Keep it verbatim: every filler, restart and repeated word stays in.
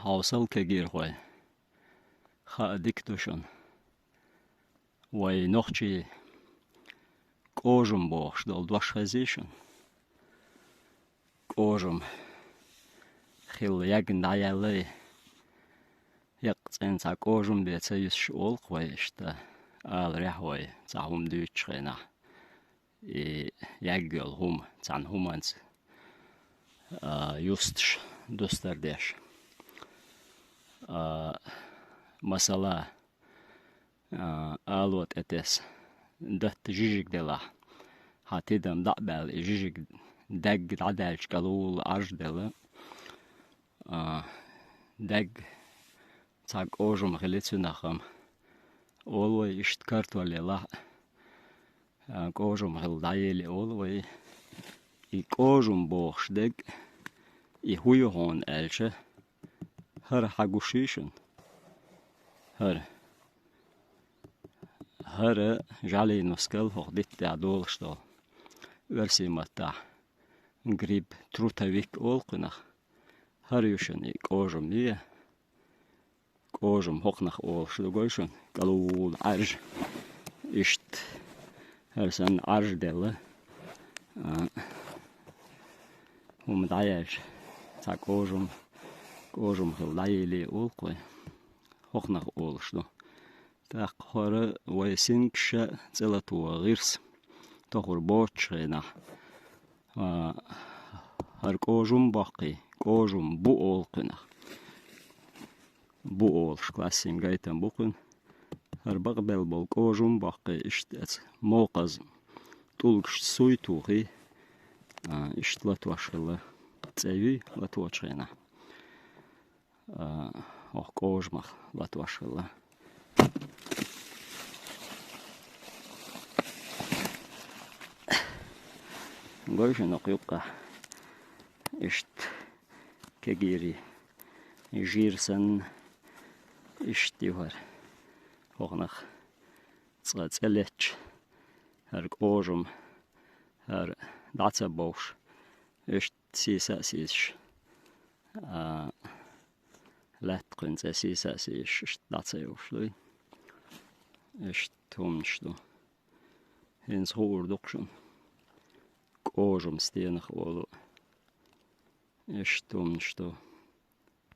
Хьовсал, кегийрхой, хаа дика ду шуна. Вай нохчий кӀожам бохуш долу дош хезий шуна? КӀожам хилла ягна дӀаяьллай, яккха цӀена цхьа кӀожам бен ца юьсуш олу-кх вай иштта, аларехь вай цхьа хӀума дуьйцучу хенахь. И ягйолу хӀума цхьана хӀуманца, а, юсташ, дустар деш. А, масала, а, ало тӀетесса, датта жижиг делахь, хьан тидам дӀа а баьлла, и жижиг даьгга дӀадаьлча, кӀалвула Ӏаржделла, а, даьгга цхьа кӀожам хили цуьнах-м. Олу вай иштта картоль елахь а, а, кӀожам хилла дӀаели олу вай. И кӀожам бохуш дерг, и хӀун ю хьуна аьлча, хӀара хьан гуш йий шуна? ХӀара. ХӀара жӀаьлин нускал хӀокху дитта тӀехь долуш долу. Оьрсийн маттахь гриб трутовик олу кхунах. ХӀара ю шуна и кӀожам бен. КӀожам хӀокхунах олуш ду, гой шуна, кӀалвула Ӏаржа. Иштта хӀара санна Ӏаржделла, а, хӀума дӀаяьлча, цхьа кӀожам, кӀожам хилла дӀаели олу-кх вай. ХӀокхунах олуш ду. ТӀаккха хӀара вай сингаш а цӀе латво гӀирс тохур боцучу хенахь, а, хӀара кӀожам боккхий, кӀожам бу олу кхунах. Бу олуш классин гайтам бу кхуьнан. ХӀара бакъбелла болу кӀожам боккхий, иштта эца мокхаза тӀулгашца суй тухий, а, иштта латош хилла, цӀе юй латочу хенахь. А, хӀокху кӀожамах латош хилла. Гой шуна хӀокху юккъехь, иштта кегийрхой жир санна, иштта ю хӀара. ХӀокхунах цкъа цӀе летча, хӀара кӀожам, хӀара дӀа ца бовш, иштта сийса а сийсаш, а, лаьтта кхуьнан цӀе сийса а сийсаш, иштта дӀа ца йовш дуй. Иштта хӀуманаш ду. ХӀинца хуур ду-кх шуна, кӀожам стенах олу. Иштта хӀуманаш ду.